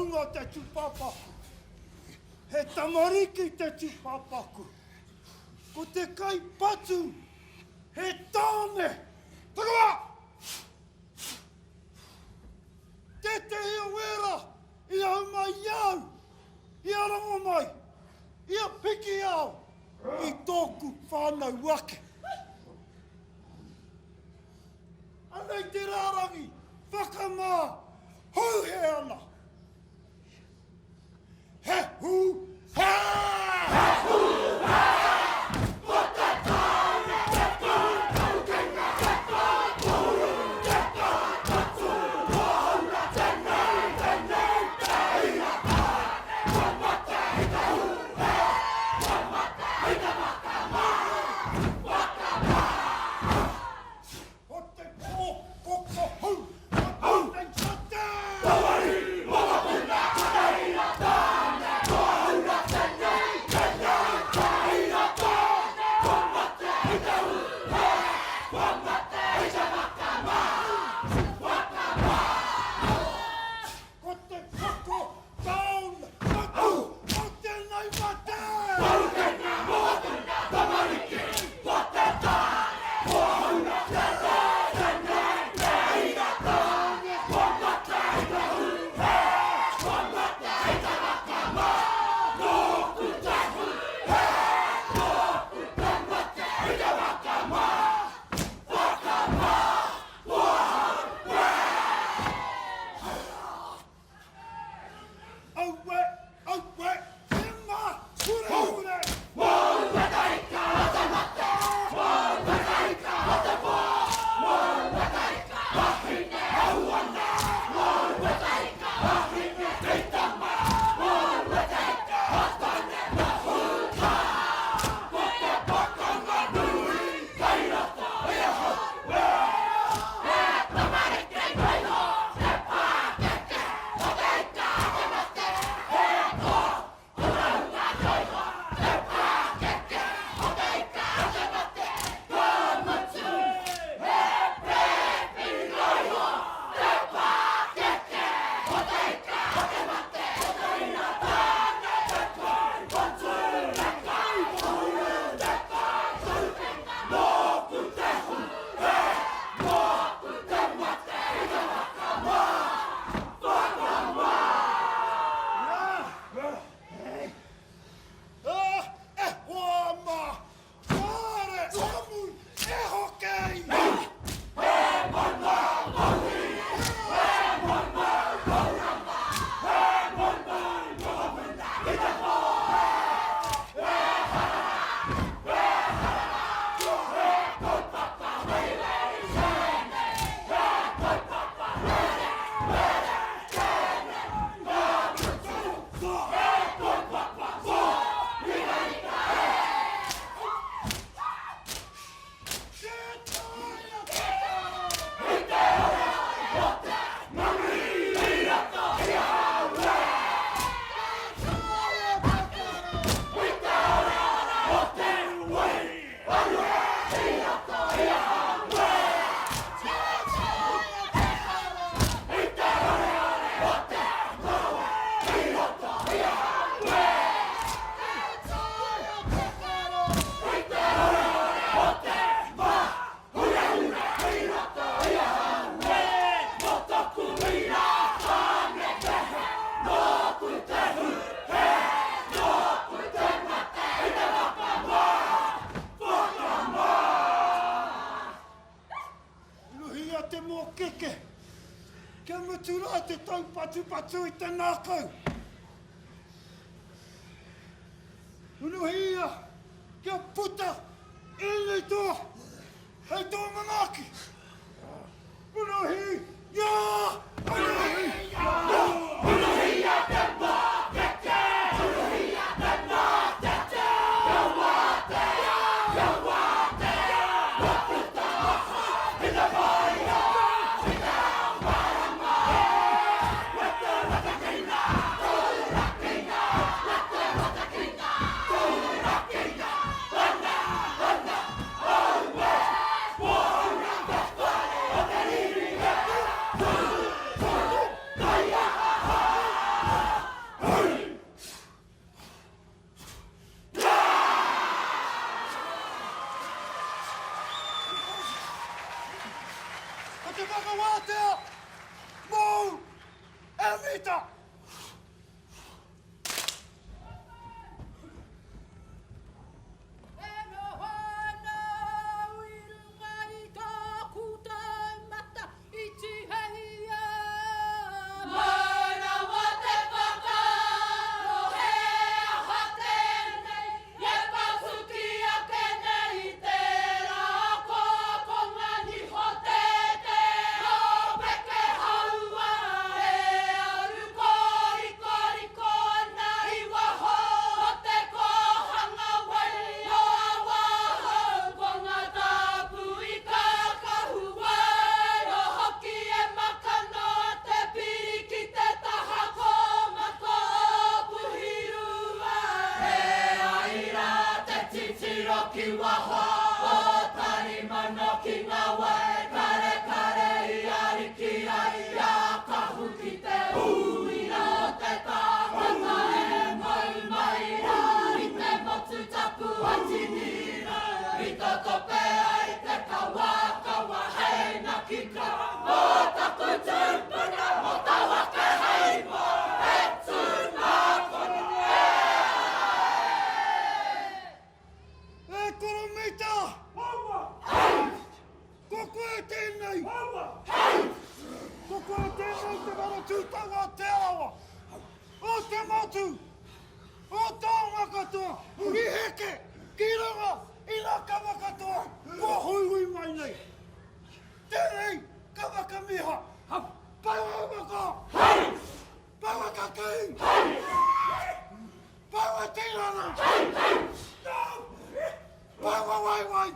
Tohunga te tūpāpaku. He tamariki te tūpāpaku. Ko te kaipatu he tāne. Takawa! Tētehi o ērā i ahu mai i a au, i a Rongomai, i a Pikiao, i tōku whānau ake. Anei te rārangi whakamā hauhe ana. He hū hā! He hū hā! Ko te tāne te pūkenga te pāpū te pāpatu o haura tēnei tēnei te ira tāne kua mate i te hū hē kua mate i te whakamā whakamā. Ko te pō koko hou, ko tēnei mate! Tawari, mokopuna, te ira tāne, ko ahura tēnei, tēnei te ira tāne, kua mate i te hū, kua mate i te whakamā, whakamā. Ko te poko down atu o tēnei mate! Pūkenga mokopuna tamariki, ko te tāne, ko ahura tēnei, tēnei te ira tāne, kua mate i te hū, kua mate i te whakamā, nōku te hū, nōku te mate i te whakamā, whakamā, ko ahau, Aue, aue, tēnā, hure, hure! Mōu te taika o te mate, mōu te taika o te pō, mōu te taika wahine hau ana, mōu te taika wahine kei tama, mōu te taika o tane mahuta. Ko te pakanga nui kei roto i ahau, e tamariki waiho te pākeke. Ko te ika a te mate, he toa, ko te hunga hōiho, te pākeke. Ko te ika a te mate, ka mutu, he pēpi hōiho, te pākeke. Ko te ika a te mate, ko te ira tāne, te kai patu, te kai pahuru, te kai tūpuna, nōku te hūpē, nōku te mate i te whakamā. E hoa mā, kāre amu e hoki! He mana mauri, he mana tauranga, he mana mokopuna ki te pō! He harara, he harara, he kaupapa wehiwehi tēnei, he kaupapa Ruhia te mōkeke, kia mutu rā te taupatupatu i te ngākau. Unuhia kia puta ēnei toa hei toa manaaki. Unuhia! Unuhia! Unuhia te mōkeke! Unuhia te mōkeke! Kia wātea! Kia wātea! Kua puta i te whaea! I te ao mārama! Wete wetekina! Turakina! Wete wetekina! Turakina! Hana! Hana! Aue! Pōhura te whare o te riri e! Mita! E noho ana au i runga i tōku taumata i tīhei Manawa te whakaaro he aha tēnei e patuki ake nei tērā kokonga niho tētē o Pekehāua e aru kōrikoriko ana i waho o te kōhanga wai o Awahou ko ngā tāpui kākahu wai o hoki e makana te piri ki te taha kōmako o Puhirua. E ai rā te titiro ki waho o Tarimano ki ngā wai karekare i ariki ai a Kahu ki te uira o te tāngata e mau mai rā i te motu tapu a Tinirau. I tatope ai te kawakawa hei nakika mō taku tūpuna mō Tawakaheiwa e tū nā kona e E koro mita! Ko koe tēnei! Ko koe tēnei te waro tūtau a Te Arawa! O te motu! O taonga katoa i heke ki runga i ngā kawa katoa kua huihui mai nei. Tēnei ka whakamiha. Paua moko! Paua kakī! Paua tinana! Paua waewae!